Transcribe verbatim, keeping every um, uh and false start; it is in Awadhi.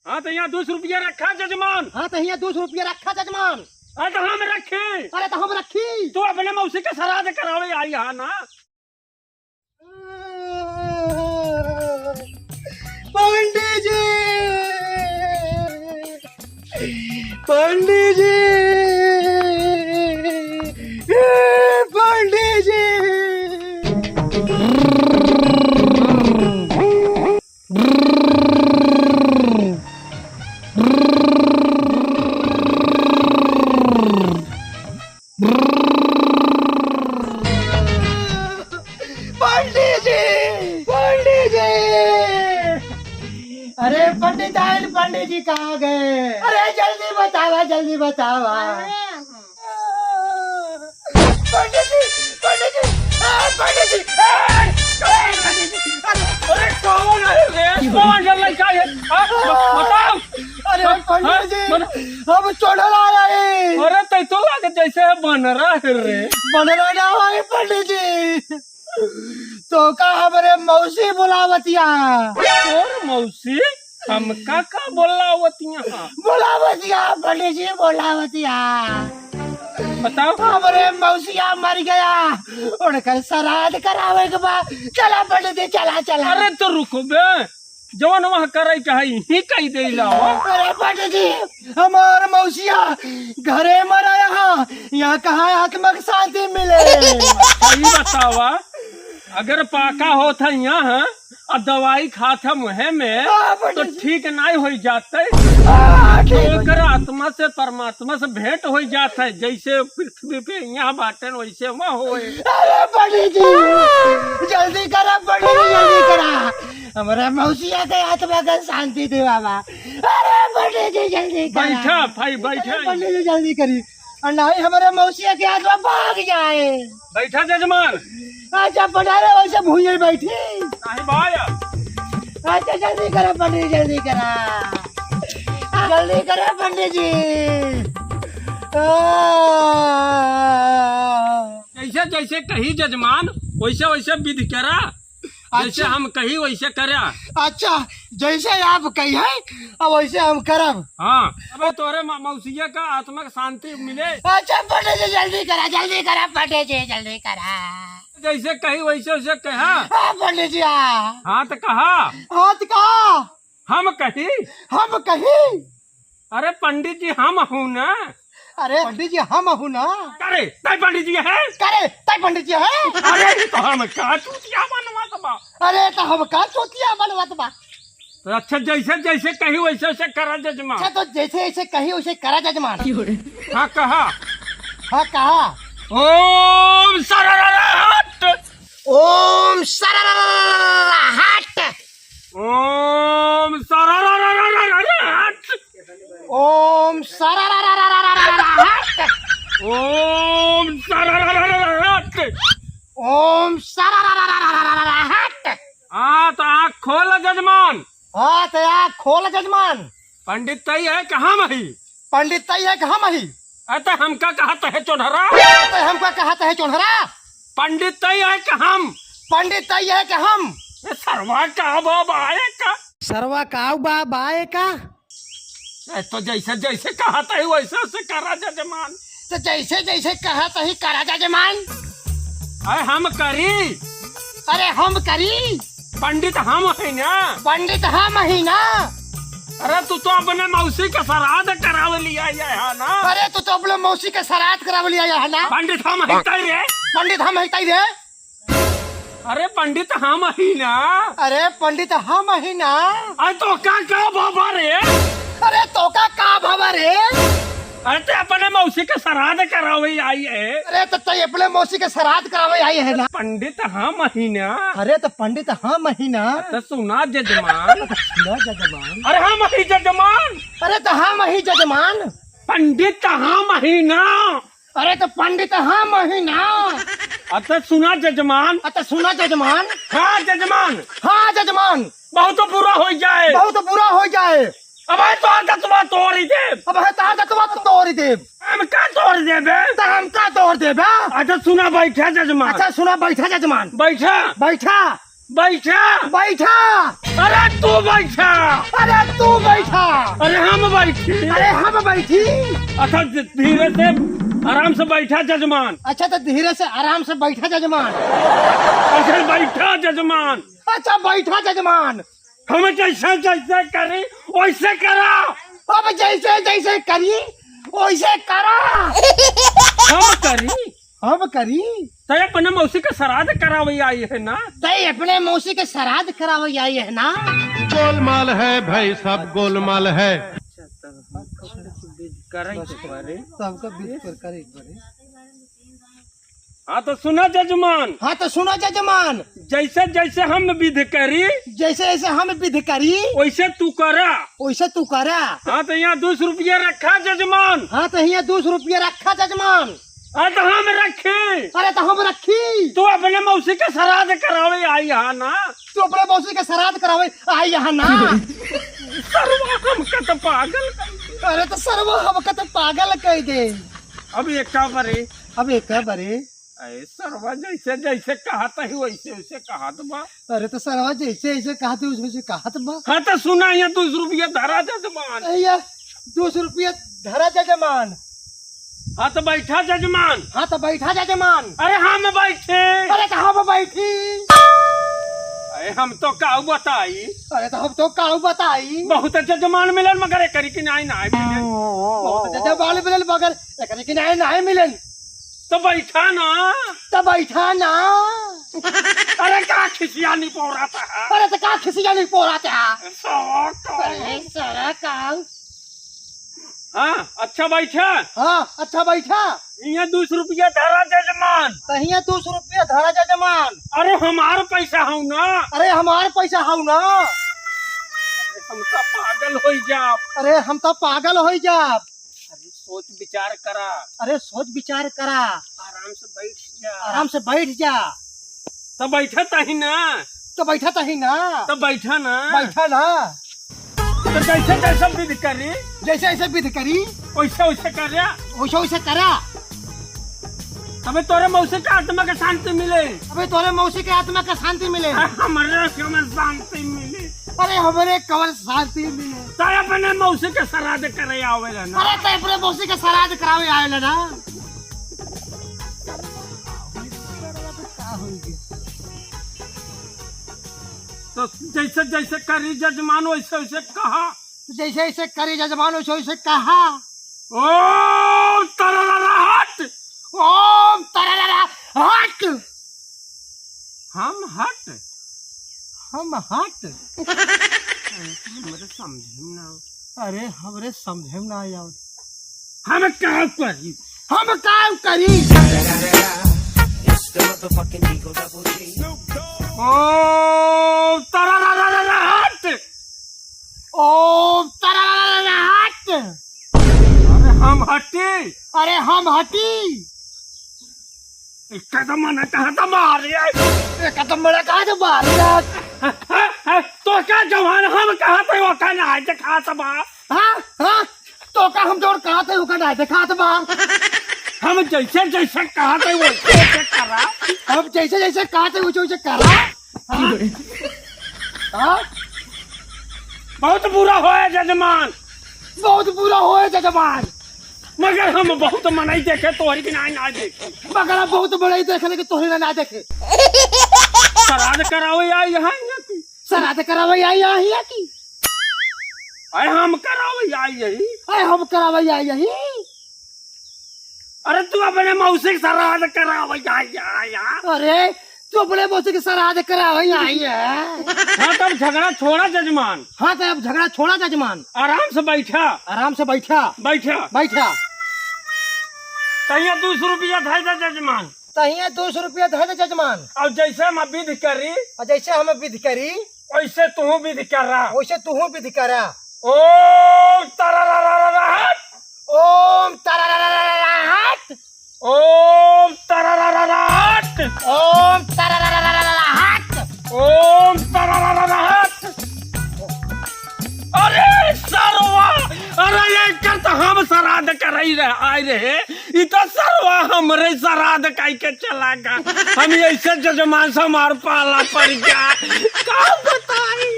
हाँ, तो यहाँ दो सौ रुपया रखा, जजमान। हाँ, तो यहाँ दो सौ रुपया रखा, जजमान। अरे, तो हम रखी। अरे, तो हम रखी। तू अपने मौसी के सराध करावे आई हा ना। पंडित जी, पंडित जी, हे पंडित जी। पंडित जी, पंडित जी। अरे पंडित आइल, पंडित जी कहाँ गए? अरे जल्दी बतावा, जल्दी बतावा। पंडित जी, पंडित जी, आ, पंडित जी, आ, पंडित जी, अरे, अरे, कौन है रे? कौन है लड़का ये? आ, ब-, बताओ। अरे, हाँ, पंडित जी, हाँ, बता। हम चोरहरा आए। अरे, तै तो लागे जैसे है बनरा है रे। बनरा ना होई, पंडित जी। तोका हमरे मौसी बुलावतिया। और मौसी? हमका का बोलावतिया? बोलावतिया, पंडित जी, बोलावतिया। बताओ। हमरे मौसिया मर गया, उनकर श्राद्ध करावे के बा। चला पंडित जी, चला, चला। अरे तो रुको बे, जवन वहाँ करे के है, ही कही दे लावा। अरे पंडित जी, हमार मौसिया घरे मरा यहाँ, यहाँ कहाँ आत्मा के शांति मिले? सही बतावा, अगर पाका होत है यहाँ, आ दवाई खात है मुँहे में, हाँ, तो पंडित जी। ठीक नाहीं होइ जात है। हाँ, ठीक तो होइ ओकर जात। आत्मा से परमात्मा से भेंट होइ जात है, जैसे पृथ्वी पे यहाँ बाटेन वैसे वहाँ होए। अरे पंडित जी, जल्दी करा पंडित जी, जल्दी करा। हमरा मौसिया के आत्मा के शांति दिवावा। अरे पंडित जी, जल्दी करा। बैठा भाई, बैठा। अरे पंडित जी, जल्दी करी। और नहीं हमारे मौसिया के आत्मा भाग जाए। बैठा जजमान। अच्छा, पधारे, वैसे भुइँया बैठी। नहीं भाई। अच्छा, जल्दी करा पंडित, जल्दी करा। जल्दी करा पंडित जी। आ। जैसे, जैसे कही जजमान, वैसे, वैसे विधि करा। जैसे अच्छा। हम कही वैसे करा। अच्छा, जैसे आप कही है, अब वैसे हम करब। हाँ, अबे तोरे मा-, मौसिया का आत्मा के शांति मिले। अच्छा, पंडित जी, जल्दी करा, जल्दी करा, पंडित जी, जल्दी करा। जैसे कही वैसे वैसे कहा। हाँ, पंडित जी, हाँ। हाँ, तो कहा। हाँ, तो कहा। हम कही। हम कही। अरे पंडित जी, हम हूँ ना। अरे पंडित जी, हम हूँ ना। करे, तै पंडित जी है? करे, तै पंडित जी है? अरे, तो हम का चूतिया बनवत बा? अरे, तो हम का चूतिया बनवत बा? तो अच्छा, जैसे, जैसे कही वैसे वैसे करा जजमान। अच्छा, तो जैसे, जैसे कही वैसे करा जजमान। हाँ, कहा। हाँ, कहा। ओम सरररहट। ओम सरररहट। ओम सररररररहट। ओम सररररररहट। ओम सरररररहट। ओम सरररररहट। हाँ, तो आँख खोल जजमान। हाँ, तो आँख खोल जजमान। पंडित तई है कि हम ही? पंडित तई है कि हम ही? अरे तो हमका कहत है चोन्हरा? अरे तो हमका कहत है चोन्हरा? पंडित तई है कि हम? पंडित तई है कि हम? ए सरवा का बाबा आए का? सरवा का बाबा आए का? ए तो जैसे जैसे कहत है वैसे वैसे करा जजमान। तो जैसे जैसे कहत ही करा जजमान। अरे हम करी। अरे हम करी। पंडित हम ही ना। पंडित हम ही ना। अरे तू तो अपने मौसी के श्राद्ध करावे लिया आया है ना। अरे तू तो अपने मौसी के श्राद्ध करावे लिया आया है ना। पंडित हम ही तई रे। पंडित हम ही तई रे। अरे पंडित हम ही ना। अरे पंडित हम ही ना। अरे तोका का बाबा रे। अरे तोका का बाबा रे। अरे ते अपने मौसी के श्राद्ध करावे आई है। अरे तो तई अपने मौसी के श्राद्ध करावे आई है ना। पंडित हम ही ना। अरे तो पंडित हम ही ना। तो सुना जजमान। सुना जजमान। अरे हम ही जजमान। अरे तो हम ही जजमान। पंडित हम ही ना। अरे तो पंडित हम ही ना। अरे तो सुना जजमान। अरे तो सुना जजमान। हाँ जजमान। हाँ जजमान। बहुत बुरा होइ जाए। बहुत बुरा होइ जाए। अबे तोर दतवा तोरी देब। अबे तोर दतवा तोरी देब। हम का तोरी देबे? तो हम का तोरी देबे? अच्छा सुना, बैठा जजमान। अच्छा सुना, बैठा जजमान। बैठा। बैठा। बैठा। बैठा। अरे तू बैठा। अरे तू बैठा। अरे हम बैठी। अरे हम बैठी। अच्छा, धीरे से, आराम से बैठा जजमान। अच्छा, तो धीरे से, आराम से बैठा जजमान। अच्छा, बैठा जजमान। अच्छा, बैठा जजमान। हम जैसे जैसे करी, वैसे करा। अब जैसे जैसे करी, वैसे करा। हम करी? हम करी? तै अपने मौसी के श्राद्ध करावे आई है ना? तै अपने मौसी के श्राद्ध करावे आई है ना? गोलमाल है भाई, सब गोलमाल है। अच्छा, तब हम कौन सी विधि करे के पड़े? सबका विधि पर करे के पड़े। हाँ तो सुना जजमान। हाँ तो सुना जजमान। जैसे जैसे हम विधि करी। जैसे जैसे हम विधि करी। वैसे तू करा। वैसे तू करा। हाँ तो यहाँ दो सौ रुपया रखा जजमान। हाँ तो यहाँ दो सौ रुपया रखा जजमान। अरे तो हम रखी। अरे तो हम रखी। तू अपने मौसी के श्राद्ध करावे आई यहाँ ना। तू अपने मौसी के श्राद्ध करावे आई यहाँ ना। सरवा हमका तो पागल कर दे। अरे तो सरवा हमका तो पागल कर दे। अब एका बरे। अब एका बरे। अरे सरवा जैसे जैसे कहत ही वैसे वैसे कहत बा। अरे तो सरवा जैसे जैसे कहत ही वैसे वैसे कहत बा। हाँ तो सुना, यहाँ दो सौ रुपया धरा जजमान। अरे या दो सौ रुपया धरा जजमान। हाँ तो बैठा जजमान। हाँ तो बैठा जजमान। अरे हम बैठे। अरे तो हम बैठी। अरे हम तो काऊ बताई। अरे तो हम तो काऊ बताई। बहुत जजमान मिलन मगर एकरी किनारे नाहीं मिलन। बहुत जजमान मिलन मगर एकरी किनारे नाहीं मिलन। तो बैठा ना। तो बैठा ना। अरे का खिसिया नहीं पौराता है? अरे तो का खिसिया नहीं पौराता है? सो तो। अरे सारा काऊ। हाँ, अच्छा बैठा। हाँ, अच्छा बैठा। इहाँ दो सौ रुपया धरा जजमान। तो इहाँ दो सौ रुपया धरा जजमान। अरे हमार पैसा हौ ना। अरे हमार पैसा हौ ना। अरे हम तो पागल होई जाब। अरे हम तो पागल होई जाब। अरे सोच विचार करा। अरे सोच विचार करा। आराम से बैठ जा। आराम से बैठ जा। तो बैठा तही ना। तो बैठा तही ना। तो बैठा ना। बैठा ना। तो जैसे जैसे विधि करी। जैसे जैसे विधि करी। वैसे वैसे कर रहा। वैसे वैसे करा। अबे तोरे मौसी के आत्मा के शांति मिले। अबे तोरे मौसी के आत्मा के शांति मिले। हमरे के में शांति मिले। अरे हमरे कमर शांति मिले। तो अपने मौसी के श्राद्ध करे आवेला ना। अरे तो अपने मौसी के श्राद्ध करावे आवेला ना। का होई गया? तो जैसे जैसे करी जजमान वैसे वैसे कहा। जैसे जैसे करी जजमान वैसे वैसे कहा। ओम तरररा हट। ओम तरररा हट। हम हट? हम हट? हमरे समझे में ना आओ। अरे हमरे समझे में ना आओ। हम का करी? हम का करी? ओम तरररा हट। ओम तरररा हट। अरे हम हटी। अरे हम हटी। एक कदम मना कहा था मार रे। एक कदम मना कहा था मार रे। तो का जवान हम कहा थे वो का ना देखात बा? हाँ, हाँ, तो का हम जोर कहा थे वो का ना देखात बा? हम जैसे जैसे कहा थे वैसे वैसे करा। हम जैसे जैसे कहा थे वैसे वैसे करा। हाँ? हाँ? बहुत बुरा होया जजमान। बहुत बुरा होया जजमान। मगर हम बहुत मनई देखे तोहरी के ना, ना देखे। मगर हम बहुत मनई देखे लेकिन तोहरी ना, ना देखे। श्राद्ध करावे आई यहाँ, यहाँ की। श्राद्ध करावे आई यहाँ, यहाँ की। अरे हम करावे आई यही। अरे हम करावे आई यही। अरे तू अपने मौसी के श्राद्ध करावे आई यहाँ, यहाँ। अरे तू अपने मौसी के श्राद्ध करावे आई है। हाँ, तब झगड़ा छोड़ा जजमान। हाँ, तो अब झगड़ा छोड़ा जजमान। आराम से बैठा। आराम से बैठा। बैठा। बैठा। तहिया दो सौ रुपया धर दे जजमान। तहिया दो सौ रुपया धर दे जजमान। और जैसे हम विधि करी। और जैसे हम विधि करी। वैसे तू विधि करा। वैसे तू विधि करा। ओम तररररहट। ओम तररररहट। ओम तररररहट। ओम तररररहट। ओम तररररहट। अरे सरवा, अरे एकर तो हम श्राद्ध करई रह, आए रहे, ई तो सरवा हमरे श्राद्ध कई के चला गा। हम ऐसे जजमान से हमार पाला पड़ गया, का बताई?